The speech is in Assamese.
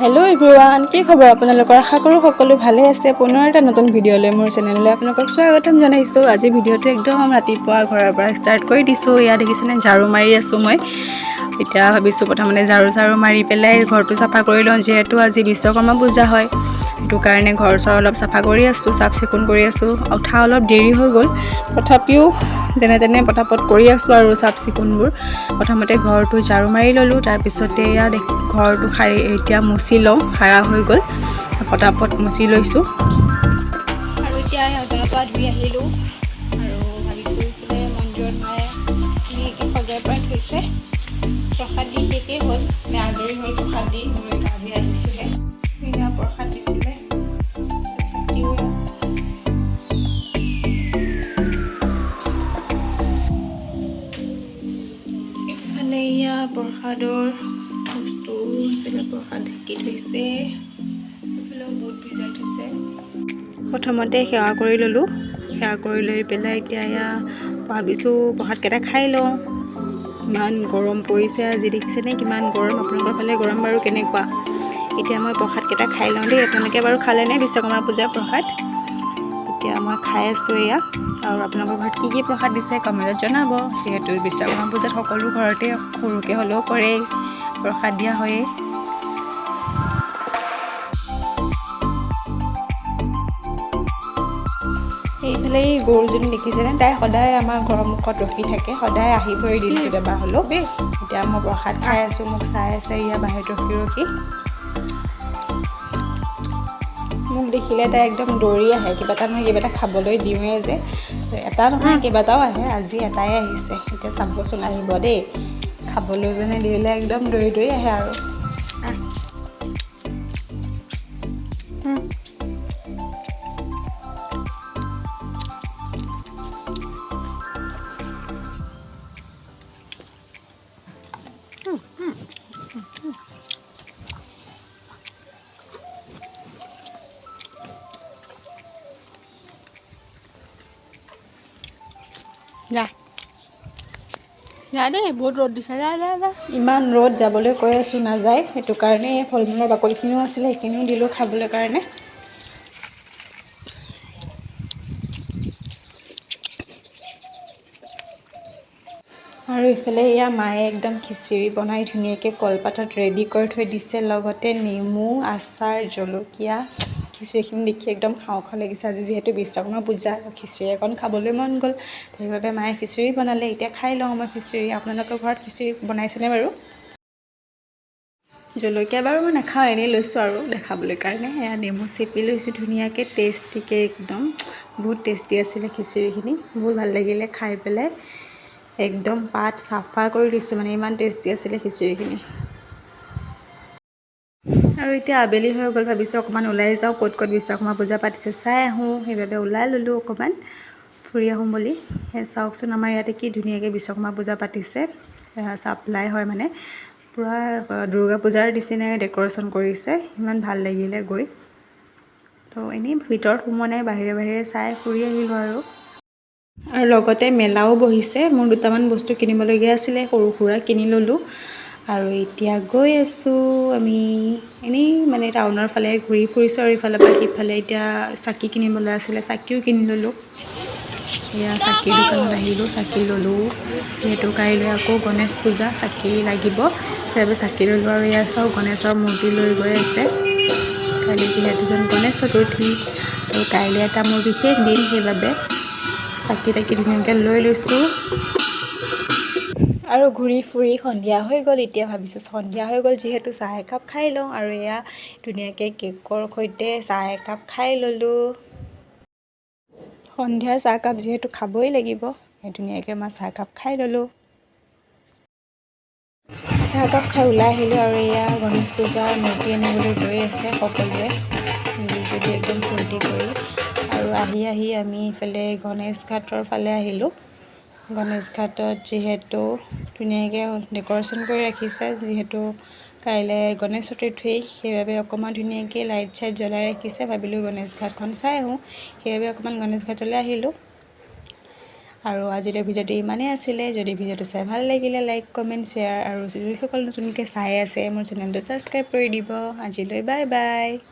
হেল্ল' এভৰিৱান, কি খবৰ আপোনালোকৰ? আশা কৰোঁ সকলো ভালে আছে। পুনৰ এটা নতুন ভিডিঅ'লৈ মোৰ চেনেললৈ আপোনালোকক স্বাগতম জনাইছোঁ। আজি ভিডিঅ'টো একদম ৰাতিপুৱা ঘৰৰ পৰা ষ্টাৰ্ট কৰি দিছোঁ। ইয়াত দেখিছেনে, ঝাৰু মাৰি আছোঁ মই। এতিয়া ভাবিছোঁ প্ৰথমতে ঝাৰু চাৰু মাৰি পেলাই ঘৰটো চাফা কৰি লওঁ, যিহেতু আজি বিশ্বকৰ্মা পূজা হয়। সেইটো কাৰণে ঘৰ চৰ অলপ চাফা কৰি আছোঁ, চাফ চিকুণ কৰি আছোঁ। উঠা অলপ দেৰি হৈ গ'ল, তথাপিও যেনে তেনে পটাপট কৰি আছোঁ আৰু চাফ চিকুণবোৰ। প্ৰথমতে ঘৰটো ঝাৰু মাৰি ল'লোঁ, তাৰপিছতে ইয়াত ঘৰটো সাৰি এতিয়া মুচি লওঁ। সাৰা হৈ গ'ল, পটাপট মুচি লৈছোঁ। আৰু এতিয়া গা পা ধুই আহিলোঁ আৰু ভাবিছোঁ ইফালে মন্দিৰত মায়ে ধুনীয়াকৈ সজাই পৰাই থৈছে। প্ৰসাদ দি শেষেই হ'ল নে আজৰি হ'ল প্ৰসাদ দি, মই গা ধুই আহিছোঁহে। এয়া প্ৰসাদ দিছিলে, চাকিও। ইফালে এয়া প্ৰসাদৰ বস্তু, ইফালে প্ৰসাদ ঢাকি থৈছে, ইফালেও বুট ভিজাই থৈছে। প্ৰথমতে সেৱা কৰি ল'লোঁ। সেৱা কৰি লৈ পেলাই এতিয়া এয়া ভাবিছোঁ প্ৰসাদকেইটা খাই লওঁ। ইমান গৰম পৰিছে আজি, দেখিছেনে কিমান গৰম? আপোনালোকৰ ফালে গৰম বাৰু কেনেকুৱা? এতিয়া মই প্ৰসাদকেইটা খাই লওঁ দেই। আপোনালোকে বাৰু খালেনে বিশ্বকৰ্মা পূজাৰ প্ৰসাদ? এতিয়া মই খাই আছোঁ এয়া। আৰু আপোনালোকৰ ঘৰত কি কি প্ৰসাদ দিছে কমেণ্টত জনাব। যিহেতু বিশ্বকৰ্মা পূজাত সকলো ঘৰতে সৰুকৈ হ'লেও কৰেই, প্ৰসাদ দিয়া হয়েই। এইফালে এই গৰুজনী দেখিছেনে? তাই সদায় আমাৰ ঘৰৰ মুখত ৰখি থাকে, সদায় আহিবই দিনটোত এবাৰ হ'লেও। এতিয়া মই প্ৰসাদ খাই আছোঁ, মোক চাই আছে ইয়াৰ বাহিৰত ৰখি ৰখি। মোক দেখিলে তাই একদম দৌৰি আহে, কিবা এটা নহয় কিবা এটা খাবলৈ দিওঁৱে যে, এটা নহয় কেইবাটাও আহে, আজি এটাই আহিছে। এতিয়া চাবচোন, আহিব দেই খাবলৈ, মানে দিলে একদম দৌৰি দৌৰি আহে। আৰু যা যা দেই, বহুত ৰ'দ দিছে, যা যা যা। ইমান ৰ'দ, যাবলৈ কৈ আছোঁ নাযায়। সেইটো কাৰণে ফল মূলৰ বাকলিখিনিও আছিলে, সেইখিনিও দিলোঁ খাবলৈ কাৰণে। আৰু ইফালে এয়া মায়ে একদম খিচিৰি বনাই ধুনীয়াকৈ কলপাতত ৰেডি কৰি থৈ দিছে, লগতে নেমু, আচাৰ, জলকীয়া। খিচিৰিখিনি দেখি একদম খাওঁ খাওঁ লাগিছে। আজি যিহেতু বিশ্বকৰ্মা পূজা, খিচিৰি অকণ খাবলৈ মন গ'ল, সেইবাবে মায়ে খিচিৰি বনালে। এতিয়া খাই লওঁ মই খিচিৰি। আপোনালোকৰ ঘৰত খিচিৰি বনাইছেনে বাৰু? জলকীয়া বাৰু মই নাখাওঁ, এনেই লৈছোঁ আৰু দেখাবলৈ কাৰণে। এয়া নেমু চেপি লৈছোঁ ধুনীয়াকৈ, টেষ্টিকৈ একদম বহুত টেষ্টি আছিলে খিচিৰিখিনি, বহুত ভাল লাগিলে খাই পেলাই। একদম পাত চাফা কৰি দিছোঁ, মানে ইমান টেষ্টি আছিলে খিচিৰিখিনি। আৰু এতিয়া আবেলি হৈ গ'ল, ভাবিছোঁ অকণমান ওলাই যাওঁ, ক'ত ক'ত বিশ্বকৰ্মা পূজা পাতিছে চাই আহোঁ। সেইবাবে ওলাই ল'লোঁ অকণমান ফুৰি আহোঁ বুলি। সেই চাওকচোন, আমাৰ ইয়াতে কি ধুনীয়াকৈ বিশ্বকৰ্মা পূজা পাতিছে। চাপ্লাই হয়, মানে পূৰা দুৰ্গা পূজাৰ নিচিনাই ডেক'ৰেশ্যন কৰিছে, ইমান ভাল লাগিলে গৈ। তো এনেই ভিতৰত সোমোৱা নাই, বাহিৰে বাহিৰে চাই ফুৰি আহিলোঁ। আৰু আৰু লগতে মেলাও বহিছে, মোৰ দুটামান বস্তু কিনিবলগীয়া আছিলে সৰু সুৰা, কিনি ল'লোঁ। আৰু এতিয়া গৈ আছোঁ আমি, এনেই মানে টাউনৰ ফালে ঘূৰি ফুৰিছোঁ আৰু ইফালৰ পৰা সিফালে। এতিয়া চাকি কিনিবলৈ আছিলে, চাকিও কিনি ল'লোঁ। এয়া চাকিৰ দোকানত আহিলোঁ, চাকি ল'লোঁ। যিহেতু কাইলৈ আকৌ গণেশ পূজা, চাকি লাগিব, সেইবাবে চাকি ল'লোঁ। আৰু এয়া চাওক, গণেশৰ মূৰ্তি লৈ গৈ আছে। কাইলৈ যিহেতু গণেশ চতুৰ্থী আৰু কাইলৈ এটা মোৰ বিশেষ দিন, সেইবাবে চাকি তাকি ধুনীয়াকৈ লৈ লৈছোঁ। আৰু ঘূৰি ফুৰি সন্ধিয়া হৈ গ'ল। এতিয়া ভাবিছোঁ সন্ধিয়া হৈ গ'ল যিহেতু চাহ একাপ খাই লওঁ। আৰু এয়া ধুনীয়াকৈ কেকৰ সৈতে চাহ একাপ খাই ল'লোঁ। সন্ধিয়াৰ চাহকাপ যিহেতু খাবই লাগিব, ধুনীয়াকৈ মই চাহকাপ খাই ল'লোঁ। চাহকাপ খাই ওলাই আহিলোঁ। আৰু এয়া গণেশ পূজাৰ মূৰ্তি আনিবলৈ গৈ আছে সকলোৱে মিলিজুলি একদম ফূৰ্তি কৰি। আৰু আহি আহি আমি ইফালে গণেশ ঘাটৰ ফালে আহিলোঁ। গণেশ ঘাটত যিহেতু ধুনীয়াকৈ ডেক'ৰেশ্যন কৰি ৰাখিছে, যিহেতু কাইলৈ গণেশ চতুৰ্থী, সেইবাবে অকণমান ধুনীয়াকৈ লাইট চাইট জ্বলাই ৰাখিছে। ভাবিলোঁ গণেশ ঘাটখন চাই আহোঁ, সেইবাবে অকণমান গণেশ ঘাটলৈ আহিলোঁ। আৰু আজিলৈ ভিডিঅ'টো ইমানেই আছিলে। যদি ভিডিঅ'টো চাই ভাল লাগিলে, লাইক, কমেণ্ট, শ্বেয়াৰ আৰু যিসকল নতুনকৈ চাই আছে, মোৰ চেনেলটো ছাবস্ক্ৰাইব কৰি দিব। আজিলৈ বাই বাই।